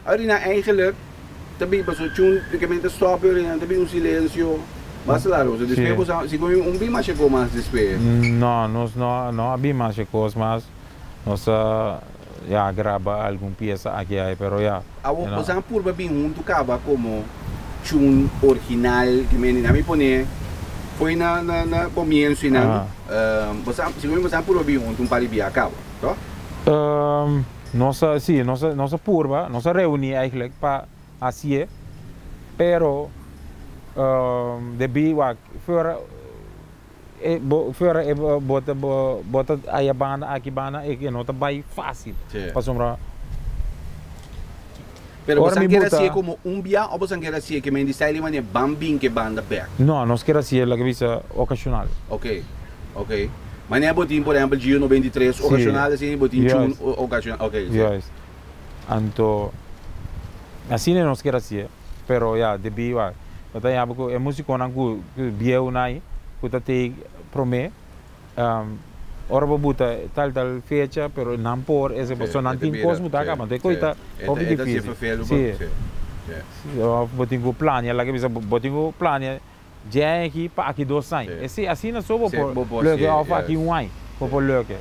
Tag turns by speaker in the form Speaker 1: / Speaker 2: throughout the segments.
Speaker 1: Arina eigenlijk ta bin paso chun ke men ta stop arina ta bin un silensio basta largo so despues bo sa si ku un bin masha kos mas despues.
Speaker 2: No nos no no a bin masha kos mas nos a ya graba algun piesa aki ai pero ya.
Speaker 1: Awor bo sa purba bin huntu kaba komo chun original ke men mi pone foi na na na komienso einan bo sa si ku bo sa purba bin huntu un par di bia kaba to?
Speaker 2: Nos a, sí, nos a, nos a purba, nos a reuní eigenlijk pa hasié, pero debí wak fuera e bo fuera e bo ta bo bo ta aya banda aki banda e no ta bai fácil
Speaker 1: Sí.
Speaker 2: pasobra
Speaker 1: Pero
Speaker 2: ora
Speaker 1: bosan
Speaker 2: mi
Speaker 1: kier
Speaker 2: buta
Speaker 1: hasié komo un bia o bosan kier hasié ke men di style di manera ban bin ke banda bèk?
Speaker 2: No, nos kier hasié laga bisa okashonal.
Speaker 1: Ok, ok. Manera bo tin por ehempel Gio 93
Speaker 2: Sí.
Speaker 1: okashonal asina bo tin Chun
Speaker 2: Juist.
Speaker 1: okashonal, ok, sí.
Speaker 2: Juist. Anto asina nos kier hasié, pero ya debí wak bo ta yaba ku e musikonan ku bieu nai ku ta tei promé ora bo buta tal tal fecha pero nan por ese
Speaker 1: Sí,
Speaker 2: pasobra nan
Speaker 1: e ta
Speaker 2: tin
Speaker 1: bira,
Speaker 2: kos buta
Speaker 1: sí,
Speaker 2: kaba anto e koe
Speaker 1: sí.
Speaker 2: ta
Speaker 1: E ta
Speaker 2: hopi
Speaker 1: e ta hasié
Speaker 2: difícil
Speaker 1: ferfelu pa,
Speaker 2: sí.
Speaker 1: sí, sí.
Speaker 2: Of bo tin ku plania laga bisa bo tin ku plania Dje aki pa aki dos aña.
Speaker 1: Sí.
Speaker 2: Esei asina so bo
Speaker 1: Sí,
Speaker 2: por
Speaker 1: bo por
Speaker 2: leuke
Speaker 1: sí,
Speaker 2: of aki
Speaker 1: yes.
Speaker 2: un aña bo
Speaker 1: Sí.
Speaker 2: por leuke.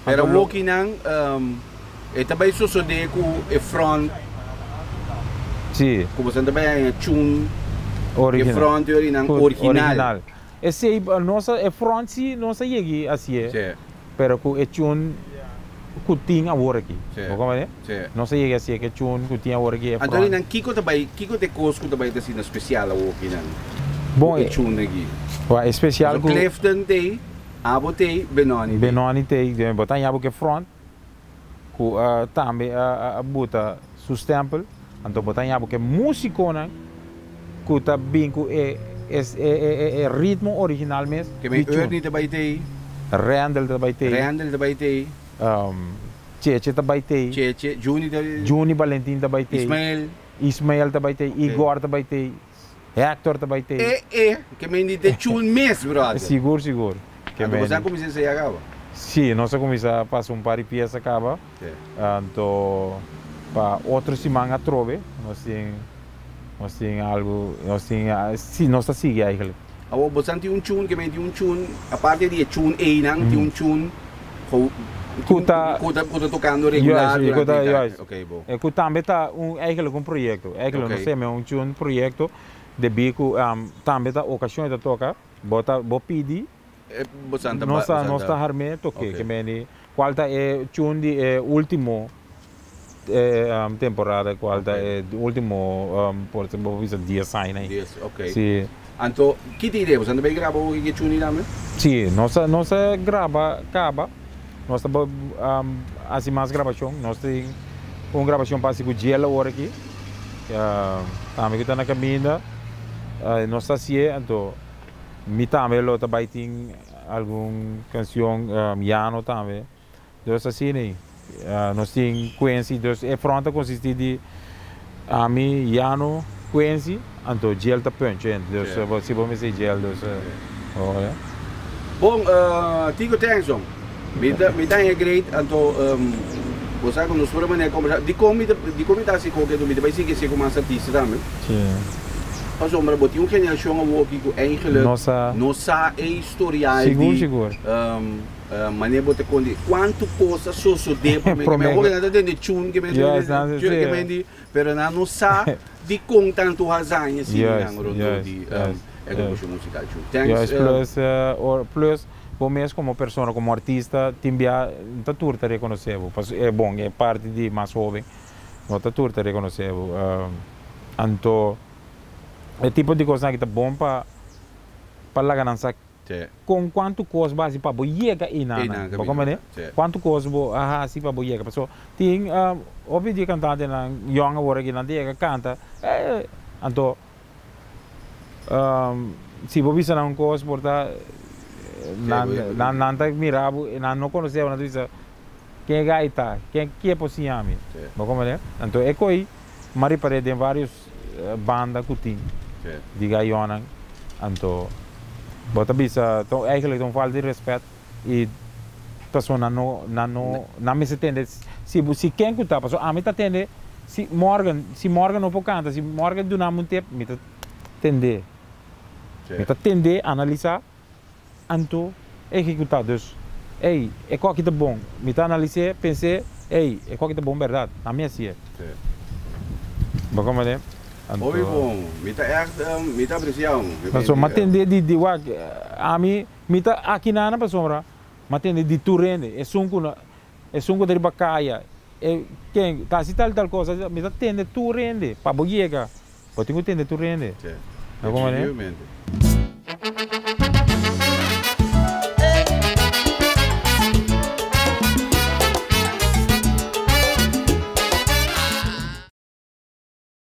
Speaker 1: Pero
Speaker 2: Anto lo.
Speaker 1: wokinan e ta bai sosode ku e front
Speaker 2: Sí.
Speaker 1: ku boso ta bai haña chun e
Speaker 2: Original.
Speaker 1: front orinan
Speaker 2: Ku
Speaker 1: original.
Speaker 2: original. Esei nos a e front si nos a yegi hasié
Speaker 1: Sí.
Speaker 2: pero ku e chun ku tin awor aki.
Speaker 1: Sí.
Speaker 2: Bo komprende?
Speaker 1: Sí.
Speaker 2: Nos a yega hasié ku e chun ku tin awor aki e
Speaker 1: Anto
Speaker 2: front.
Speaker 1: orinan kiko ta bai kiko ta e kos ku ta bai ta asina spesial awor akinan
Speaker 2: Bon
Speaker 1: ku e
Speaker 2: e
Speaker 1: chun aki?
Speaker 2: Wak e spesial
Speaker 1: Pasobra
Speaker 2: ku.
Speaker 1: Clifton t'ei, abo t'ei, Benoni t'ei.
Speaker 2: Benoni t'ei, bo ta haña bo ku e front ku a tambe a buta su stempel, anto bo ta haña bo ku e musikonan ku ta bin ku e e ritmo original mes
Speaker 1: Ke men
Speaker 2: di chun.
Speaker 1: Ernie ta bai t'ei.
Speaker 2: Randall ta bai t'ei.
Speaker 1: Randall ta bai t'ei.
Speaker 2: Cheche ta bai t'ei.
Speaker 1: Cheche, Juni ta.
Speaker 2: Juni Valentin ta bai t'ei.
Speaker 1: Ismael.
Speaker 2: Ismael ta bai t'ei, Igor ta bai t'ei, Hector ta bai t'ei.
Speaker 1: E e, ke men di te chun mes, brother.
Speaker 2: Sigur, sigur. Ke
Speaker 1: Anto
Speaker 2: men.
Speaker 1: boso a kuminsá ensayá kaba?
Speaker 2: Sí, nos a kuminsá pasa un par di piesa kaba. Anto pa otro siman atrobe nos tin nos tin algu, nos tin, sí, nos ta sigui eigenlijk.
Speaker 1: Awor boso tin un chun, ke men tin un chun, aparte di e chun einan, tin un chun ku
Speaker 2: Ku ta.
Speaker 1: ku ta ku ta tokando regular
Speaker 2: Juist, ku
Speaker 1: durante
Speaker 2: ta,
Speaker 1: e tardi.
Speaker 2: juist.
Speaker 1: Oké, bo.
Speaker 2: E ku tambe ta un eigenlijk un proyekto. Eigenlijk
Speaker 1: Oké.
Speaker 2: no sé, un chun proyekto debí ku tambe ta okashon e ta toka, bo ta bo pidi. Nos ta nos ta harm'é toke ke meni kual ta e chun di e ultimo temporada kual ta e ultimo por bo bisa dies aña ahí.
Speaker 1: Dies ok.
Speaker 2: Si.
Speaker 1: Anto ki ta idea boso ta bay graba hopi ke chun di tambe?
Speaker 2: Si nos ta nos ta graba kaba nos ta hasi mas grabashon nos tin un grabashon pa hasi ku Djel awor aki tambe ku ta na kaminda nos ta hasié anto. Mi tambe lo ta bai tin algun cancion Yano tambe. Dus asina ei. Nos tin Quincy, dus e front ta consisti di ami, Yano, Quincy, anto Djel ta punch in. Dus si bo mester Djel dus hoor.
Speaker 1: Bon, Tico Tengson, mi ta mi ta haña great anto bo sa ku nos por a manera kombersá. Dikon mi ta dikon mi ta hasi koke anto mi ta bai sigui hasi ku mas artista tambe? Pasobra bo tin un generashon awoki ku eigenlik no sa e historial di manera bo ta konta kuantu kos a sosodé promé ke mi awoki nan ta tende chun ke men di pero nan no sa dikon tantu hazaña asina nan rondó di e gruposhon musikal chun. Thanks.
Speaker 2: Plus bo mes komo persona komo artista tin bia no ta tur ta rekonosé bo pasobra bon e parti di mas hoben no ta tur ta rekonosé bo. Anto e tipo di kosnan aki ta bon pa pa laga nan sa kon kuantu kos bo hasi pa bo yega einan. Bo komprende? Kuantu kos bo a hasi pa bo yega. Pasobra tin hopi di e kantantenan yòn awor aki nan ta yega kanta anto si bo bisa nan un kos por ta nan nan ta mira bo nan no konosé bo nan ta bisa ken e gai ta? Ken ke por siña mi? Bo komprende? Anto e koi M'a ripar'é den varios banda ku tin di gayonan, anto bo ta bisa ta eigenlijk ta un falta di respet i pasobra nan no nan no nan mester tende si si ken ku ta pasobra ami ta tende Si Morgan, si Morgan no por kanta, si Morgan duna mi un tep, mi ta tende. Mi ta tende, analisá, anto ehekutá. Dus, ey, e koki ta bon. Mi ta analis'é, pens'é, ey, e koki ta bon bèrdat. Ami hasié. Bo komprendé? Anto.
Speaker 1: Hopi bon. Mi ta ègt, mi ta apresiá un.
Speaker 2: Pasobra mi a tende di, di wak, ami, mi ta aki nana pasobra mi a tende di tur hende. Esun ku na. Esun ku ta riba kaya, e ken ta hasi tal tal kos, mi ta tende tur hende. Pa bo yega, bo tin ku tende tur hende.
Speaker 1: Sí,
Speaker 2: No komo ne?
Speaker 1: definitivamente.